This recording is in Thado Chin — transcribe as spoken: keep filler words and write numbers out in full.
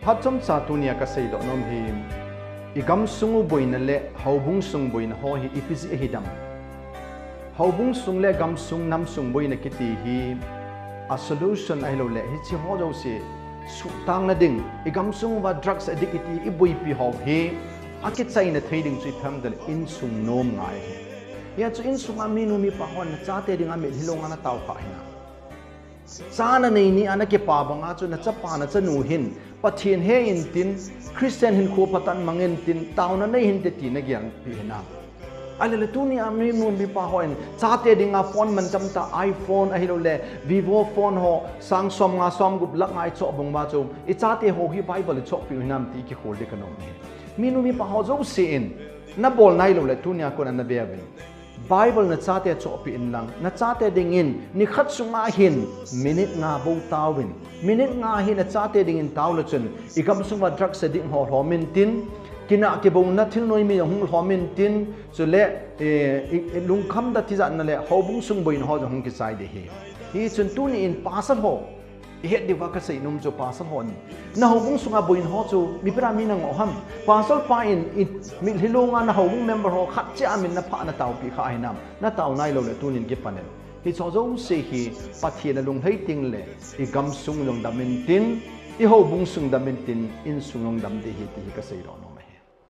Phat chomcha tunia kasei doh nom hi, i gamsung u boina le houbung sung boina ho hi ipi jeh ahi dem? Houbung sung le gamsung namsung boina kiti hi a solution ahilou le hiche ho jouse suhtang na ding, i gamsung uva drugs addict iti i boipi ho hi akichaina thei ding chu ipi ham tile insung nom ngai ahi. Hia chu insunga minu mipa hon nachate dinga mitlhi longa natao kha hinam? Cha nanei nia nakipa banga chu nachapa nachanu hin Pathen he intin, Christian hinkho phatah in mang intin, taona nei hinte ti nagelpi hinam? Ahile le tunia minu mipa hon chate dinga phone mantam tah, iPhone ahilou le Vivo phone ho sang som nga som gup lakh nga ichoh bang uva chu ichate ho hi Bible ichohpi u hinam ti ikikhol ding kanom ahi. Minu mipa ho jouse in nabol nailou le tunia kon ana ve uvin, Bible nachate chohpeh inlang, nachate dingin nikhat sunga hin minute nga bou taovin. Minute nga hi nachate dingin tao le chun i gamsung uva drugs addict ho lhom intin, kinah kibouna thil noimi jong hung lhom intin, chule lungkham da tijatna le houbung sung boina ho jong hung kichai ding ahi. Hichun tuni in pasal ho, ihet diuva kasei nom chu pasal hon, na houbung sunga boina ho chu mipi a mi nangoh ham? Pasal pa in mitlhi longa na houbung member ho khat cheh a min naphah nataopi kha hinam? Natao nailou le tunin kipan in. Hicheho jouse hi Pathen alunglhai tengle i gamsung jong dam intin, i houbung sung dam intin, insung jong dam ding ahi ti hi kasei doh nom.